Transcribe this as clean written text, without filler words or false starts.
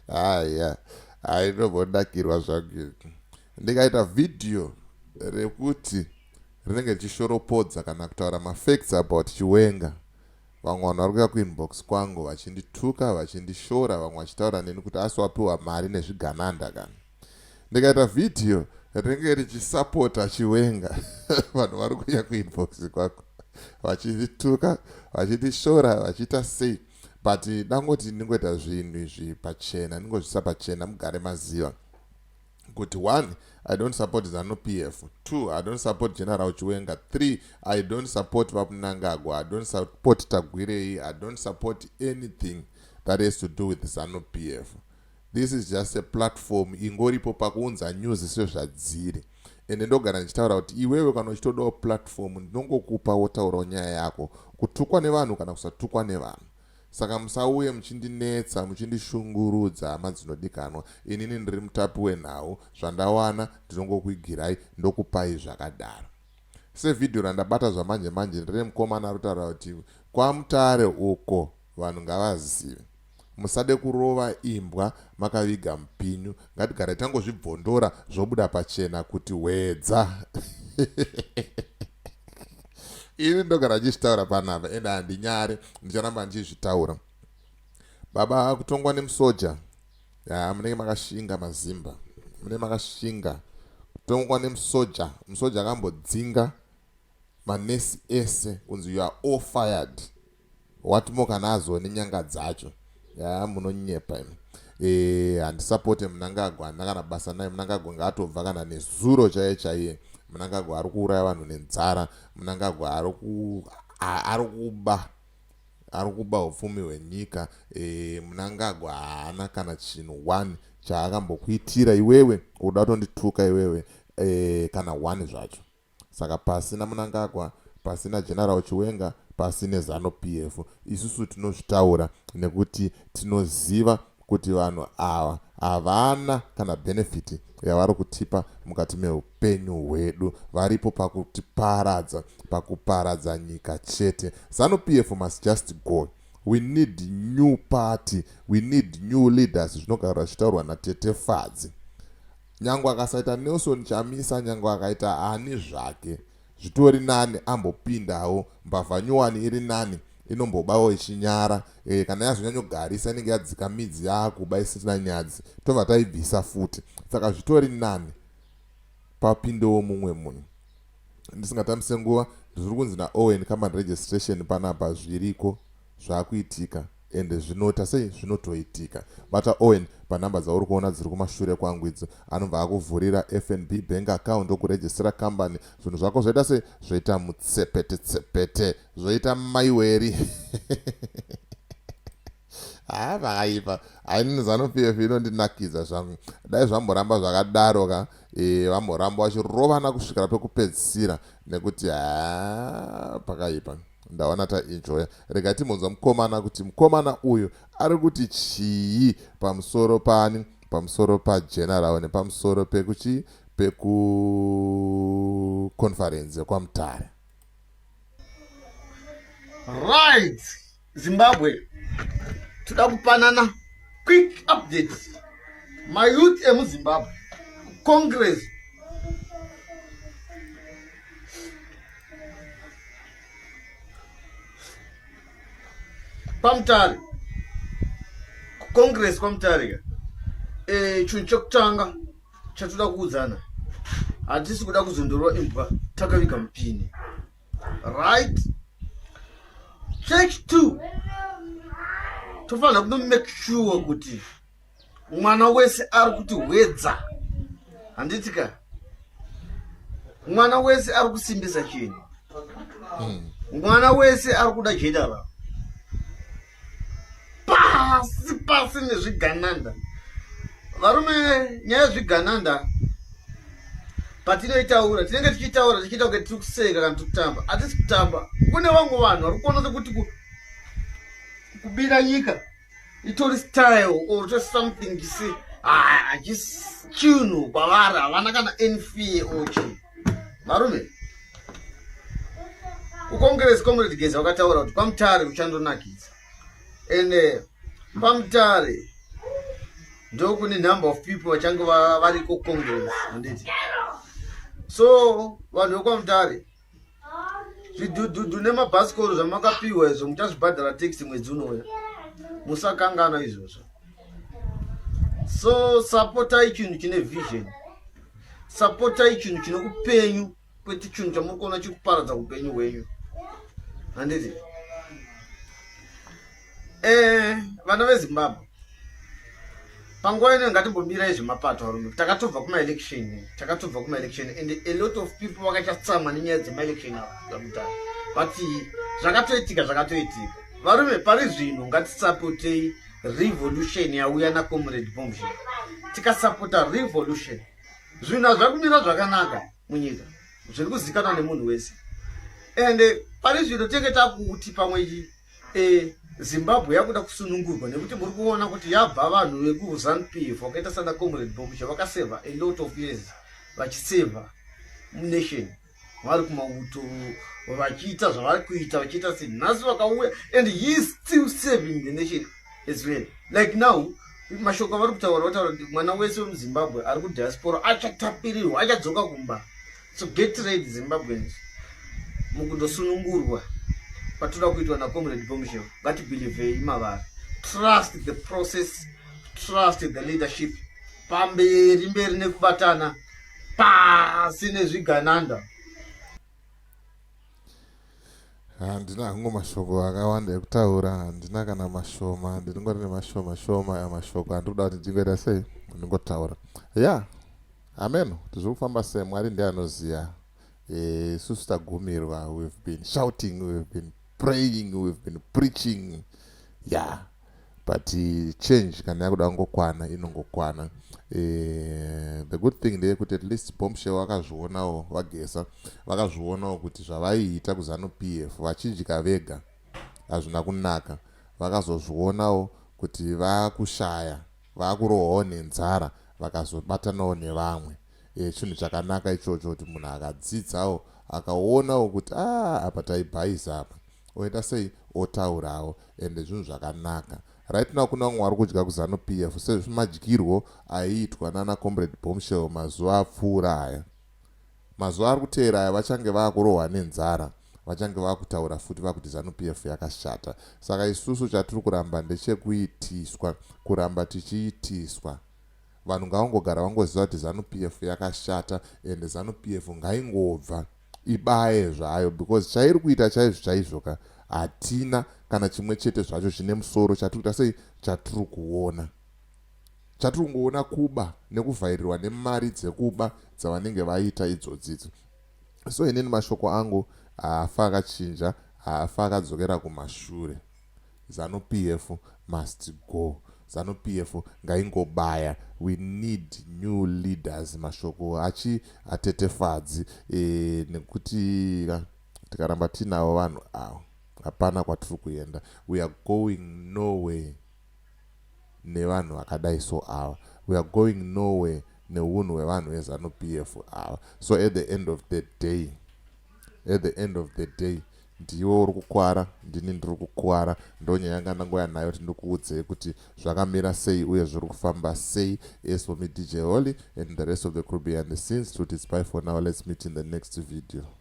Haya, hainombonakirwa zvangu. Ndikaita vhidhiyo rekuti rinenge richishoropodza kana kutaura mafacts about Chiwenga, vamwe vanhu vari kuuya kuinbox kwangu vachindituka, vachindishora, vamwe vachitaura neni kuti asi wapiwa mari nezvigananda. Kana ndikaita vhidhiyo rinenge richisapota Chiwenga, vanhu vari kuuya kuinbox kwako vachindituka, vachindishora, vachiita sei. But dangoti ndingoita zvinhu izvi pachena, ndingozvisa pachena, mugare maziva kuti 1, I don't support ZANU PF. 2, I don't support General Chiwenga. 3, I don't support VaMnangagwa. I don't support Tagwirei. I don't support anything that has to do with ZANU PF. This is just a platform ingoripo pakuunza news sezvadziri. Ende ndogara ndichitaura kuti iwewe kana uchitodawo platform, ndinongokupa, wotaurawo nyaya yako, kutukwa nevanhu kana kusatukwa nevanhu. Saka musauye muchindinetsa, muchindishungurudza, hama dzinodikanwa. Inini ndiri mutapi wenhau, zvandawana ndinongokuigirai, ndokupai zvakadaro. Sevhidhiyo randabata zvamanje manje ndire mukomana ari kutaura kuti kwaMutare uko vanhu ngavazive, musade kurova imbwa makaviga mupinyu. Ngatigare tangozvibvondora, zvobuda pachena kuti hwedza. Ini ndogara ndichizvitaura panapa, ende handinyare, ndicharamba ndichizvitaura. Baba, kutongwa nemusoja ya, munenge makashinga mazimba, munenge makashinga kutongwa nemusoja. Musoja akambodzinga manesi ese kunzi, "You are all fired." What more kana azone nyanga dzacho? Ya, munonyepa imi. Handisapote Mnangagwa, handina kana basa naye. Mnangagwa ngaatobva kana nezuro chaiye chaiye. Mnangagwa ari kuuraya vanhu nenzara. Mnangagwa ari kuba, ari kuba upfumi hwenyika. Mnangagwa haana kana chinhu one chaakambokuitira iwewe uda kutondituka iwewe, kana one zvacho. Saka pasina Mnangagwa, pasina General Chiwenga, pasine ZANU PF. Isusu tinozvitaura nekuti tinoziva kuti vanhu ava havana kana benefit yavari kutipa mukati meupenyu hwedu. Varipo pakutiparadza, pakuparadza nyika chete. ZANU PF must just go. We need new party, we need new leaders. Zvinogara zvichitaurwa natete Fadzi. Nyange akasaita Nelson Chamisa, nyange akaita ani zvake, zvitori nani ambopindawo mbavha nyowani. Iri nani inombobawo ichinyara. Kana yazonyanyogarisa, inenge yadzika midzi, yaakuba isina nyadzi, tobva taibvisa futi. Saka zvitori nani papindewo mumwe munhu. Ndisingatambise nguva, zviri kunzi naOwen company registration panapa zviriko, zvaakuitika, ende zvinoita sei, zvinotoitika. Bata Owen panhamba dzauri kuona dziri kumashure kwangu idzo, anobva akuvhurira FNB bank account, okurejistera company. Zvinhu zvako zvoita sei? Zvoita mutsepete tsepete, zvoita maiweri. Ha, vakaipa. Haini, ZANU PF inondinakidza zvangu. Dai zvamboramba zvakadaro ka. Vamboramba vachirovana kusvikira pekupedzisira, nekuti ha, pakaipa. Ndaona taenjoya. Rega timbonzwa mukomana kuti mukomana uyu ari kuti chii pamusoro pani, pamusoro pageneral, nepamusoro pekuchi pekuconference yekwaMutare. Right, Zimbabwe, toda kupanana quick update. Mayouth emuZimbabwe, Congress paMutare, Congress kwaMutare, chinhu chekutanga chatoda kuudzana, hatisi kuda kuzondorwa imbwa takaviga mupini, right? Church two, tofanira kuno make sure kuti mwana wese ari kuti hwedza, handiti ka? Mwana wese ari kusimbisa chinhu. Mwana wese ari kuda general. Pasi pasi nezvigananda. Varume, nyaya yezvigananda patinoitaura, tinenge tichitaura tichiita kunge tiri kuseka kana tiri kutamba. Hatisi kutamba. Kune vamwe vanhu vari kuona sekuti kubira nyika itori style or just something chisi hachisi chinhu kwavari. Havana kana any fear or chii. Varume, kuCongress, Comrade Geza vakataura kuti kwaMutare kuchandonakidza, and Pamutare ndokune number of people vachange variko congress, handiti? So vanhu vekwamutare, zvidhudhudhu nemabhasikoro zvamakapiwa izvo muchazvibhadhara tax mwedzi unouya, musakangana izvozvo. So sapotai chinhu chine vision, sapotai chinhu chine upenyu, kwete chinhu chamuri kuona chiri kuparadza upenyu hwenyu, handiti? Vana veZimbabwe, panguva ino ngatimbomirai zvemapato, varume. Takatobva kumaelection, takatobva kumaelection, and a lot of people vakachatsamwa nenyaya dzemaelection amutare, but zvakatoitika, zvakatoitika, varume. Pari zvino ngatisapotei revolution yauya naComrade Bombshell. Tikasapota revolution, zvinhu hazvakumira zvakanaka munyika, zviri kuzikanwa nemunhu wese. And pari zvino tenge takuti pamwe Zimbabwe yakuda kusunungurwa, nekuti muri kuona kuti yabva vanhu vekuZANU PF vakaita sana Comrade Bombshell, vakaseva a lot of years vachiseva nation, vari kumauto vachiita zvavari kuita, vachiita sei. Nhasi vakauya and he is still serving the nation as well. Like now, mashoko avari kutaura, vataura kuti mwana wese wemuZimbabwe ari kudiaspora achatapirirwa, achadzoka kumba. So get ready, Zimbabweans, mukundosunungurwa kwatoda kuitwa naComrade Bombshell. Ngatibhilivhei mavari, trust the process, trust the leadership. Pamberi mberi nekubatana, pasi nezvigananda. Handina hangu mashoko akawanda ekutaura, handina kana mashoma, ndinongori nemashoma shoma amashoko andiri kuda kuti ndingoita sei, ndingotaura ya. Ameno kuti zviri kufamba sei, Mwari ndiye anoziva. Isusu tagumirwa. We've been shouting, we've been praying, we've been preaching, yeah, but change kana yakuda kungokwana, inongokwana. The good thing ndeyekuti at least Bombshell vakazvionawo, vagesa vakazvionawo kuti zvavaiita kuZANU PF vachidya vega hazvina kunaka. Vakazozvionawo kuti vakushaya, vakurohwawo nenzara, vakazobatanawo nevamwe. Chinhu chakanaka ichocho, kuti munhu akadzidzawo, akaonawo kuti a ah, apa taibhaisa apa, oita sei, otaurawo. Ende zvinhu zvakanaka. Right now kuna vamwe vari kudya kuZANU PF sezvimadyirwo aiitwa nana Comrade Bombshell mazuva apfuura aya. Mazuva ari kuteera aya vachange vaakurohwa nenzara, vachange vaakutaura futi vakuti ZANU PF yakashata. Saka isusu chatiri kuramba ndechekuitiswa, kuramba tichiitiswa. Vanhu ngavangogara vangoziva kuti ZANU PF yakashata, ende ZANU PF ngaingobva ibaye zvayo, because chairi kuita chaizvo chaizvo ka, hatina kana chimwe chete zvacho chine musoro chatiri kuita sei, chatiri kuona. Chatiri kungoona kuba nekuvhairirwa nemari dzekuba dzavanenge vaita idzodzidzo. So inini mashoko angu haafa akachinja, haafa akadzokera kumashure. ZANU PF must go, ZANU PF ngaingobaya. We need new leaders. Mashoko achi atetefadzi nekuti tikaramba tinavo vanhu ava, hapana kwatiri kuenda. We are going nowhere nevanhu vakadai so ava. We are going nowhere neunhu hwevanhu veZANU PF ava. So at the end of the day, at the end of the day, ndiwe uri kukwara, ndini ndiri kukwara. Ndonyaya yanga ndangoya nayo kuti ndikuudzei kuti zvakamira sei uye zviri kufamba sei. As for me, DJ Holly and the rest of the crew behind the scenes, to it's bye for now. Let's meet in the next video.